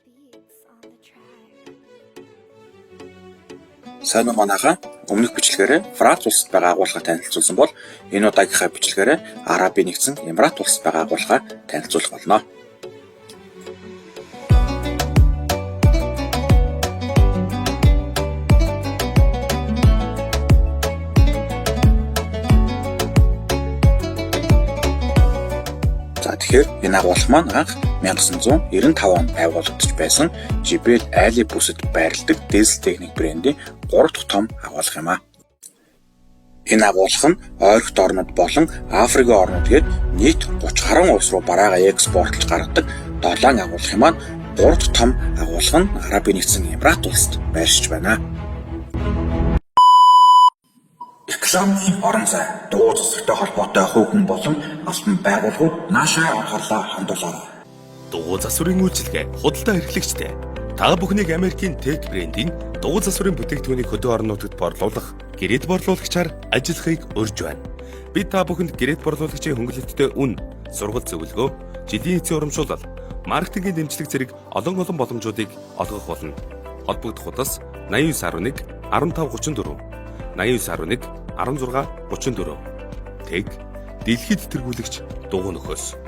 Beats on the track. Сайн уу манайхаа өмнөх бичлэгээрээ Франц улсад байгаа агуулгаа танилцуулсан бол энэ удаагийнхаа бичлэгээрээ Арабын нэгдсэн Эмират улсад байгаа агуулгаа танилцуулах болно. За тэгэхээр энэ агуулга маань анх 1995 онд байгуулагдаж байсан Жибел Али бүсэд байрладаг Diesel Technic брендийн 3 дахь том агуулга юм а. Энэ агуулга нь ойрхот орнууд болон Африкийн орнууд гээд нийт 30 гаруй улс руу бараагаа экспортлож гаргадаг долоон агуулгын маань 3 дахь том агуулга нь Арабын нэгдсэн Эмират улсад байршиж байна. Рекламны орон зай, дуу засагтай холбоотой хувь хүн болон албан байгууллагууд наашаа анхаарлаа хандуулаарай. Дугуй засварын үйлчилгээ худалдаа эрхлэгчтэй. Та бүхнийг Америкийн Tech брендийн дугуй засварын бүтээгдэхүүнийг хөдөө орон нутагт борлуулах, гэрээт борлуулагчаар ажиллахыг урьж байна. Бид та бүхэнд гэрээт борлуулагчийн хөнгөлөлттэй үн, сургалт зөвлөгөө, жилийн эцсийн урамшуулал, маркетингийн дэмжлэг зэрэг олон олон боломжуудыг олгох болно. Холбогдох утас 8911 1534 8911 16 34. Тэг дэлхийд тэргүүлэгч дугуй нөхөөс.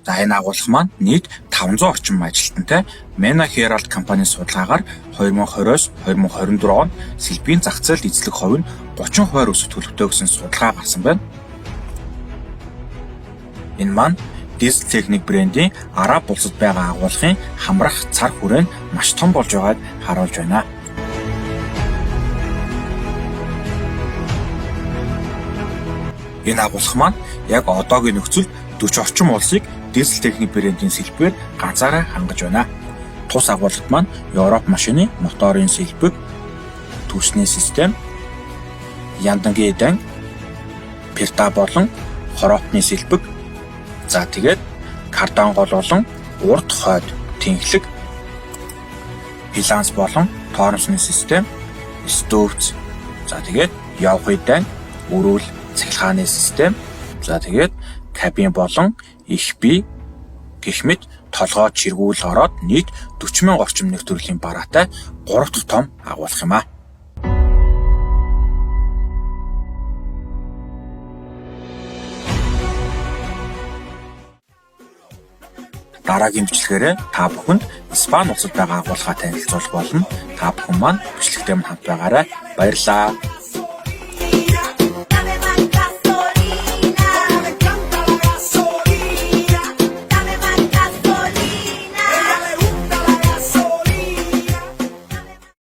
За энэ агуулга маань нийт 500 орчим ажилтнтай Mena Herald компанийн судалгаагаар 2020-оос 2024 онд сэлбийн зах зээлд эзлэх хувь нь 30% өсөх төлөвтэй гэсэн судалгаа гарсан байна. Энэ маань Diesel Technic брендийн Араб улсад байгаа агуулгын хамрах цар хүрээ нь маш том болж байгааг харуулж байна. Энэ агуулга маань яг одоогийн нөхцөлд 40 орчим улсыг Diesel Technic брендийн сэлбээр ганцаараа хангаж байна. Тус агуулгад маань Европ машины моторын сэлбэг, түлшний систем, яндангийн дан, перта болон хороопны сэлбэг, за тэгээд кардан гол болон урд хойд тэнхлэг, филанс болон тоормсны систем, стөвц, за тэгээд явхын дан, өрөөл цахилгааны систем, за тэгээд кабин болон их бие гэх мэт толгой чиргүүл ороод нийт 40 мянга орчим нэр төрлийн бараатай 3 дахь том агуулга юм а. Дараагийн бичлэгээрээ та бүхэнд Испани улсад байгаа агуулгаа танилцуулах болно. Та бүхэн маань бичлэгтэй мань хамт байгаарай. Баярлалаа.